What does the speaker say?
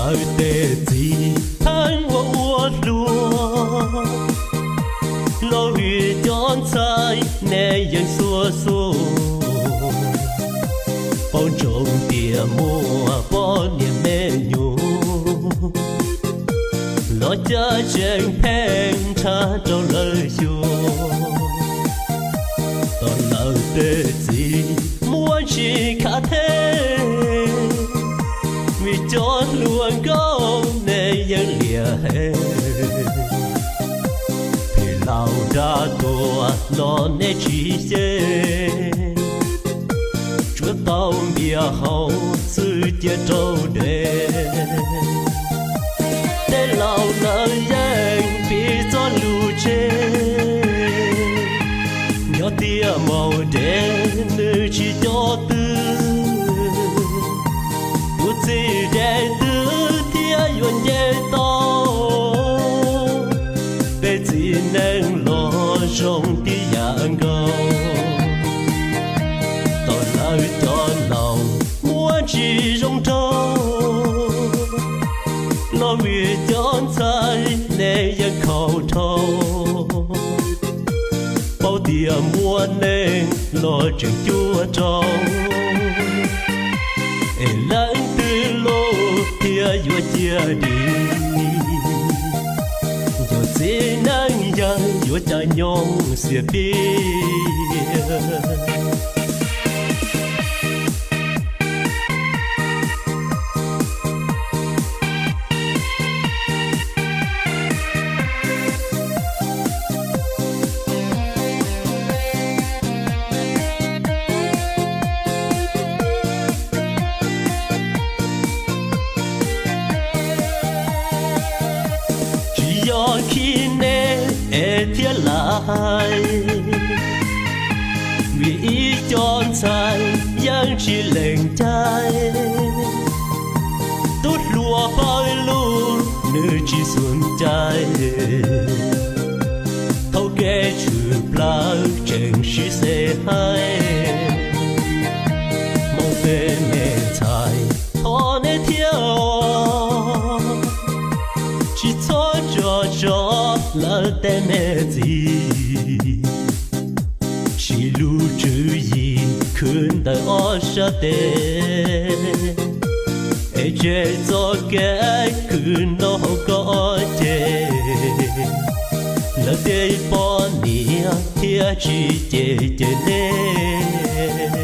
Lawv tej txiv pheej ua ua hluas, los vim cov ntxhais nej yeej xuav xuav, paub ntsoov tias muaj poj niam me nyuam, los caj tseem pheej nrhab rau lawv xyuas. Tos lawv tej txiv muab tsis khav theeb, vim cov hluas nkauj nej yeej liam heev. Phem laus dab tuag los nej tsis xyeej, tsuas tau npias hauv xwb cia rau deb. Tej laus lawv yeej piv txoj lus tseg, nyob tiaj maum deb nws tsis coj twg, tus txiv deb twg thiaj yuav nce tau. Peb txiv neej los zoo tib yam nkaus, tos lawv cov laus muab tsis zoo nraug, los vim cov ntxhais nej yeej khaus dhau. Paub tias muaj neeg los tseem cuag rau, es leej twg los thiaj yuav cia dim. Yog txiv neej yawg yuav cas nyob xiam tiag. Tsis yog khib neb es thiaj lam hais, vim ib co ntxhais yeej tsis lees cai. Tub hluas pawg lug nws tsis xum cai, thaum kev tshwm plaws tseem sib xev hais. Hmoob tej me ntxhais thov neb thiab os, tsis txhob tso tso lawv tej me txiv. Siv lub tswv yim khwv ntawm ob sab tes, es tseg txoj kev khwv noj hauv koj ceg. Lawv tej poj niam thiaj tsis cem cem neb.